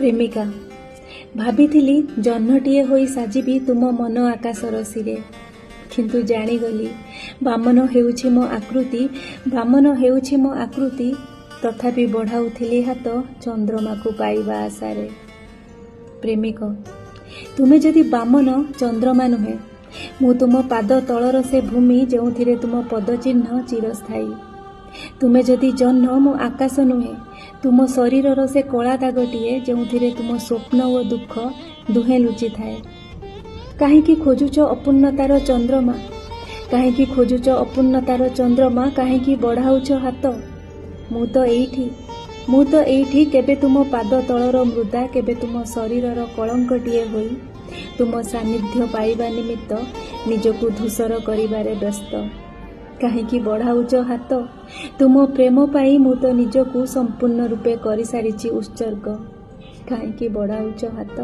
ପ୍ରେମିକା, ଭାବିଥିଲି ଜହ୍ନଟିଏ ହୋଇ ସାଜିବି ତୁମ ମନ ଆକାଶର ଶିରେ। କିନ୍ତୁ ଜାଣିଗଲି ବାମନ ହେଉଛି ମୋ ଆକୃତି, ବାମନ ହେଉଛି ମୋ ଆକୃତି। ତଥାପି ବଢ଼ାଉଥିଲି ହାତ ଚନ୍ଦ୍ରମାକୁ ପାଇବା ଆଶାରେ। ପ୍ରେମିକ, ତୁମେ ଯଦି ବାମନ, ଚନ୍ଦ୍ରମା ନୁହେଁ। ମୁଁ ତୁମ ପାଦ ତଳର ସେ ଭୂମି, ଯେଉଁଥିରେ ତୁମ ପଦଚିହ୍ନ ଚିରସ୍ଥାୟୀ। ତୁମେ ଯଦି ଜହ୍ନ, ମୁଁ ଆକାଶ ନୁହେଁ। ତୁମ ଶରୀରର ସେ କଳା ଦାଗଟିଏ, ଯେଉଁଥିରେ ତୁମ ସ୍ୱପ୍ନ ଓ ଦୁଃଖ ଦୁହେଁ ଲୁଚିଥାଏ। କାହିଁକି ଖୋଜୁଛ ଅପୂର୍ଣ୍ଣତାର ଚନ୍ଦ୍ରମା? କାହିଁକି ଖୋଜୁଛ ଅପୂର୍ଣ୍ଣତାର ଚନ୍ଦ୍ରମା? କାହିଁକି ବଢ଼ାଉଛ ହାତ? ମୁଁ ତ ଏଇଠି, ମୁଁ ତ ଏଇଠି। କେବେ ତୁମ ପାଦ ତଳର ମୃଦା, କେବେ ତୁମ ଶରୀରର କଳଙ୍କଟିଏ ହୋଇ ତୁମ ସାନ୍ନିଧ୍ୟ ପାଇବା ନିମିତ୍ତ ନିଜକୁ ଧୂସର କରିବାରେ ବ୍ୟସ୍ତ। କାହିଁକି ବଢ଼ାଉଛ ହାତ? ତୁମ ପ୍ରେମ ପାଇଁ ମୁଁ ତ ନିଜକୁ ସମ୍ପୂର୍ଣ୍ଣ ରୂପେ କରିସାରିଛି ଉତ୍ସର୍ଗ। କାହିଁକି ବଢ଼ାଉଛ ହାତ?